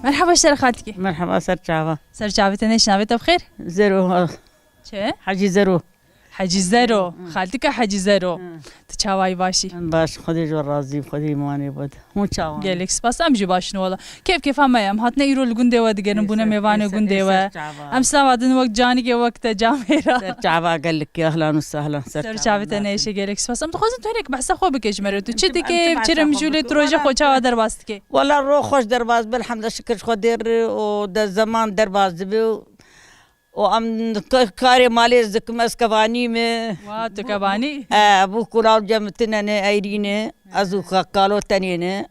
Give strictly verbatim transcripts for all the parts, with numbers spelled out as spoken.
Merhaba, ji te re xaltikê. Merhaba, ser çava. Ser çavê te, nêşî navê te bi xêr? Zero. Çi? Hecî Zero. Hecî Zero. Hı. Xaltika Hecî Zero. Hı. Tu çawayî, başî? Em baş, Xwedê ji we razî, Xwedê îmanê bid. Hûn çawan? Gelek spas, em jî baş in wela. Kêf kêfa me ye, em hatine îro li gundê we digerin, bûne mêvanê gundê we. Em silav din wek canikê, wek te camêra. Ser çava gelek, ehlan û sehlan. Ser çavê te nêşe, gelek spas. Em dixwazin tu hinek behsa xwe bike ji me re. Tu çi dikê, çi re mijûlê tu rojê xwe çawa derbas dikê? Wela roj xweş derbas be, elhamdulillah, şikir ji Xwedê re û de zeman derbas dibe û û em ka-, karê malê ez dikim, ez kevanî me. Wa, tu kevanî? E, bû kulaw cem tine ne, eyrî ne. Ez û ka-, kalo tenê ne.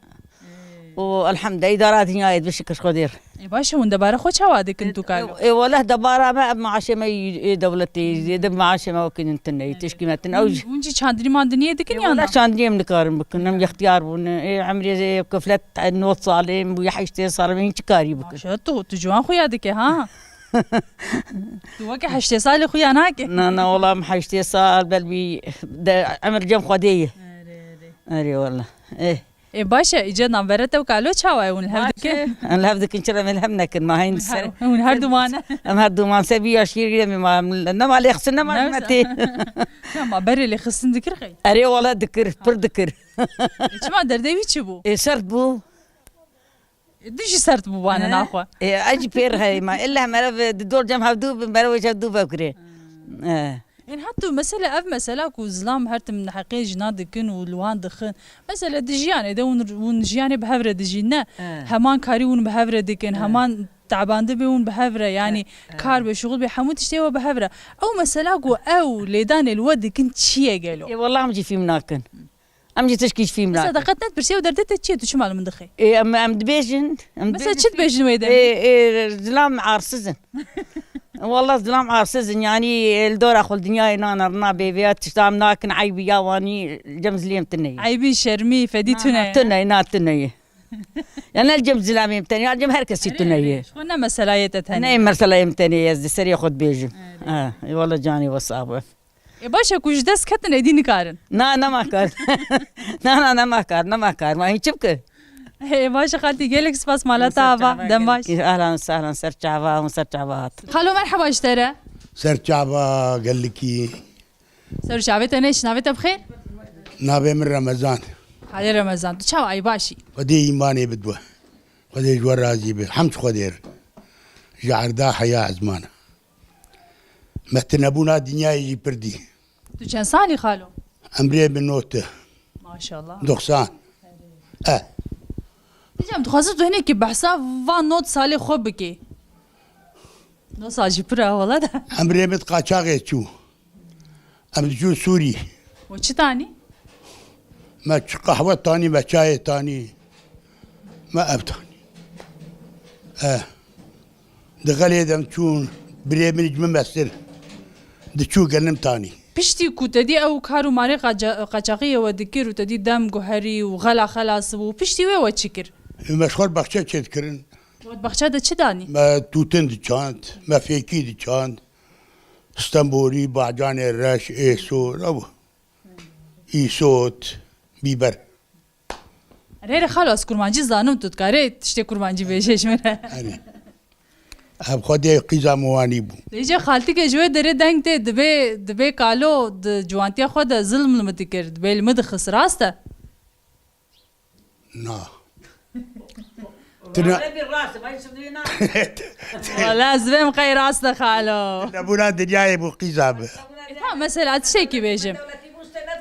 Û elhamdulillah, îdara dinyayê bişikir Xwedê re. Ê, baş e, hûn debara xwe çawa dikin tu kalo? Ê, ê, weleh debara me, ev maaşê me yê, ê dewletê, zêde maaşê me wekî din tine, tişkî me tine. Ew jî. Hûn, hûn jî çandinî mandiniyê dikin ya na? Ê, weleh çandiniyê em nikarin bikin, em yextiyar bûn. Ê, emrê zê keflet, e, nod salê, em bûye heştê sal, em çi karî bikin? Maşallah, tu, tu ciwan xuya dike, ha? Tu weke heştê salê xuya nake. Na, na, wela em heştê sal, belbî de emir cem Xwedê ye. Erê, erê. Erê, wela. Eh. Ê, baş e, îca navbera te û kalo çawa ye? Hûn li hev dikin? Em li hev dikin, çira em li hev nekin, ma hên ser. Hûn her du mane? Em her du man ser vî yaşî girê, ma em ne ma lê xistin, ne ma. Newsa. Hikmetê. Ya ma berê lê xistin dikir xey? Erê, wela dikir, pir dikir. Ê, çima derdê wî çi bû? Ê, sert bû. Ê, dijî sert bû wane naxwe. Ê, ez jî pê re heyma. Illa mere ve di dor cem hevdû bi, mere ve hevdû vekirê. Ê. Ên hat tu mesela ev mesela ku zilam her tim heqê jina dikin û li wan dixin. Mesela di jiyanê de hûn, hûn jiyanê bi hev re dijîn, ne? Ê. Heman karî hûn bi hev re dikin, ê, heman taban dibe hûn bi hev re, yanî, ê, ê, kar be, şuxul be, hemû tiştê we bi hev re. Ew mesela ku ew lêdanê li we dikin çi ye gelo? Ê, wela em jî fîm nakin. Em jî tişkî ji fîm nakin. Mesela te qet netpirsiye û derdê te çi ye, tu çima li min dixê? Ê, em, em dibêjin, em dibêjin. Mesela çi dibêjin wê demê? Ê, ê, zilam arsiz in. Wela zilam arsiz in, yanî, ê, li dora xwe li dinyayê nane rina bê vêya tişta em nakin, eybî ya wanî cem zilêm tune ye. Eybî, şermî, fedî tune ye. Na, na, tune ye, na, tune ye. Ya ne li cem zilamê em tenê, ya li cem her kesî tune ye. Erê, erê, ji xwe ne meselayê te tenê. Ne meselayê em tenê, ez di serê xwe dibêjim. Erê. Ha, ê, wela canê we sax be. Ê, baş e, ku ji dest ketin êdî nikarin. Na, nema kar. Na, na, nema kar, nema kar. Ma hîn çi bike? Ê, baş e, xaltî, gelek spas, mala te ava, dem baş. Ehlan, sehlan, ser çava, hûn ser çava hat. Xalo, merheba ji te re. Ser çava, gelikî. Ser çavê te nêşî navê te bi xêr? Navê min Remezan. Xalê Remezan, tu çawa yî, baş î? Xwedê îmanê bid we. Xwedê ji we razî be. Hemd Xwedê re. Ji erda heya ezman. Me tinebûna dinyayê jî pir dî. Tu çend salî xalo? Emrê min not e. Maşallah. Doksan. E. Dîcem, dixwazim tu hinekî behsa van not salê xwe bikî. Not sal jî pir e, wela de. Emrê min di qaçaxê çû. Em diçûn Sûrî. We çi tanî? Me çi qehwe tanî, me çayê tanî. Me ev tanî. Eh. Di xelê de em çûn, birê min ji min mestir. Diçû genim tanî. Piştî ku te dî ew kar û marê qaça-, qaçaxiyê we dikir û te dî dem guherî û xela xelas bû, piştî wê we çi kir? Me ji xwe baxçe çêdikirin. We di baxçe de çi danî? Me tûtin diçand, me fêkî diçand. Stenbolî, bacanê reş, êsor, ew. Îsot, bîber. Erê, erê, xalo, ez kurmancî zanim, tu dikarê tiştê kurmancî bêjê ji min re? Erê. Ev xwedê qîza min wanî bû. Dêje xaltike ji wê derê deng tê, dibê, dibê kalo di ciwantiya xwe de zilm li min dikir, dibê li min dixist, rast e? Na. Tuna- Wala ez vêm qey rast e xalo. Nebûna dinyayê bû qîza bi. E, tamam, mesela tiştekî bêjim.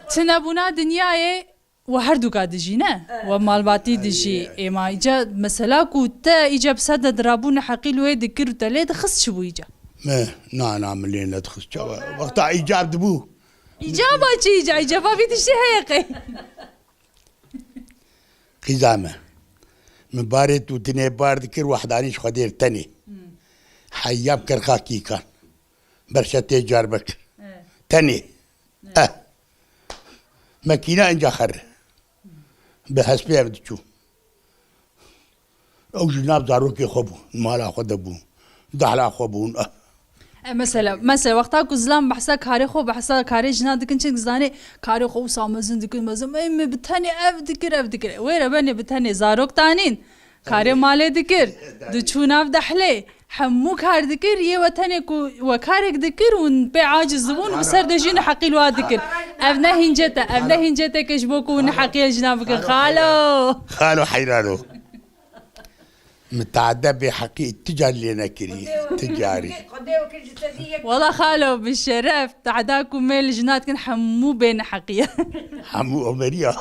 Tinebûna dinyayê we her duka dijî, ne? We malbatî dijî. Ê, ma îca mesela ku te îca bi sed de dirabû neheqî li wê dikir û te lê dixist çi bû îca? Me, na, na, min lê nedixist çawa. Wexta îcab dibû. Îcaba çi îca? Îcaba vî tiştê heye qey? Qîza me. Min barê tûtinê bar dikir, wehdanî ji Xwedê re tenê. Hmm. Heya bi kerxa kîkan. Berşetê carbek. Evet. Tenê. Evet. Eh. Mekîna inca xer. Bi hespê ev diçû. Ew jî nav zarokê xwe bû, mala xwe de bû, dahla xwe bûn. E, mesela, mesela, wexta ku zilam behsa karê xwe, behsa karê jina dikin, çi zanê, karê xwe wisa mezin dikin, mezin, ey, min bi tenê ev dikir, ev dikir. Wê re benê bi tenê zarok tanîn. Karê malê dikir, diçû nav dehlê, hemû kar dikir, yê we tenê ku we karek dikir û pê aciz dibûn, bi ser de jî neheqî li wa dikir. Ev ne hîncet e, ev ne hîncet e ke ji bo ku neheqiya jina bikin. Xalo! Xalo heyrano. Min teade bêheqî tu carî lê nekirî, tu carî. Wela xalo, bi şeref, teada ku me li jina dikin hemû bê neheqiya. Hemû Omeriya.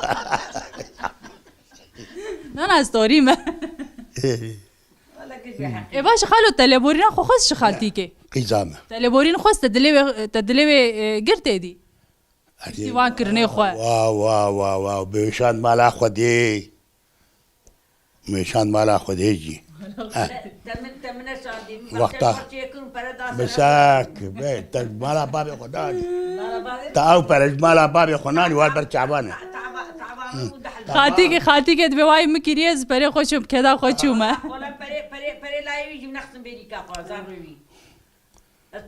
Na, na, ez torî me. Ê baş, xalo, te lêborîna xwe xwest ji xaltîkê? Qîza me. Te lêborîn xwest, te dilê wê, te dilê wê, e, girtê dî? Piştî van kirinê xwe. Wa, wa, wa, wa, bi weşan mala Xwedê. Meşand mala Xwedê jî. Te min, te min neşandî. Min Wexta. Xwe çêkir û pere da ser. Bisak, be, te mala babê xwe da. Mala babê. Te ew pere ji mala babê xwe nanî, war ber çavan e. Xatîkê, xatîkê dibê wayî min kiriye, ez perê xwe çûm, keda xwe çûme. Wala perê, perê, perê layê wî jî nexsin bêrîka xwe, zarrê wî.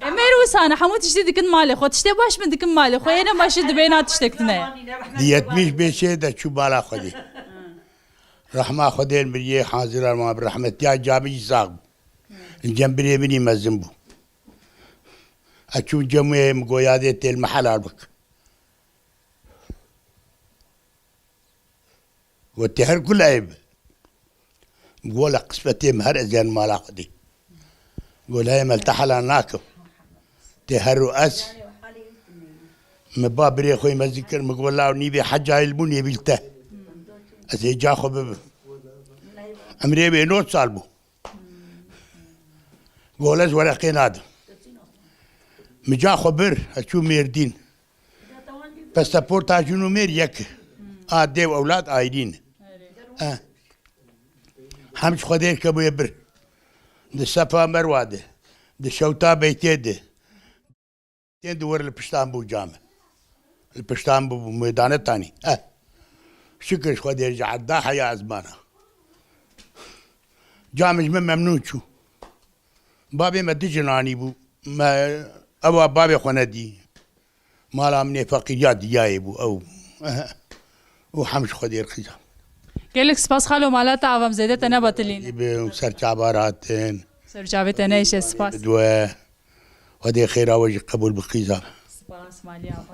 Em her wisa ne, hemû tiştî dikin malê xwe. Tiştê baş min dikin malê xwe. Yê ne baş jî dibê na tiştek tune ye. Di yetmiş beşê de çû mala Xwedê. Rehma Xwedê li miriyê hazira ma bi rehmetiya camî jî sax bû. Li cem birê min î mezin bû. Ez çûm cem wê, min got, "Yadê tê li me helal bik." Got, "Tê her ku leyê be." Min got, "Wele qismetê min her ez ên mala Xwedê." Got, "Leyê me li te helal nakim. Tê her û ez." Min ba birê xwe mezin kir, min got, "Law nîvê heca yê li bû, nêvî li te. Ez hêca xwe bibim." Emrê wê nod sal bû. Got, "Ez wereqê nadim." Min ca xwe bir, ez çûm Mêrdîn. Pasaporta jin û mêr yek e. A dê û ewlad ayrî ne. Eh. Hemd Xwedê ke bûye bir. Di sefa Merwa de. Di şewta Beytê de. Tên di wir li piştan bû came. Li piştan bû, bû mêdane tanî. Eh. Şikir ji Xwedê ji edda heya ezmana. Came ji min memnûn çû. Babê me du jinanî bû. Me ewa babê xwe nedî. Mala min ê feqîriya diyayê bû ew. Û hem ji Xwedê rixîza. Gelek spas xalo, mala te ava, em zêde te nebetilîne. Bi ser çava rahatin. Ser çavê te neyşe, spas. Dwe. Xwedê xêra we jî qebûl bi qîza. Spas, maliya.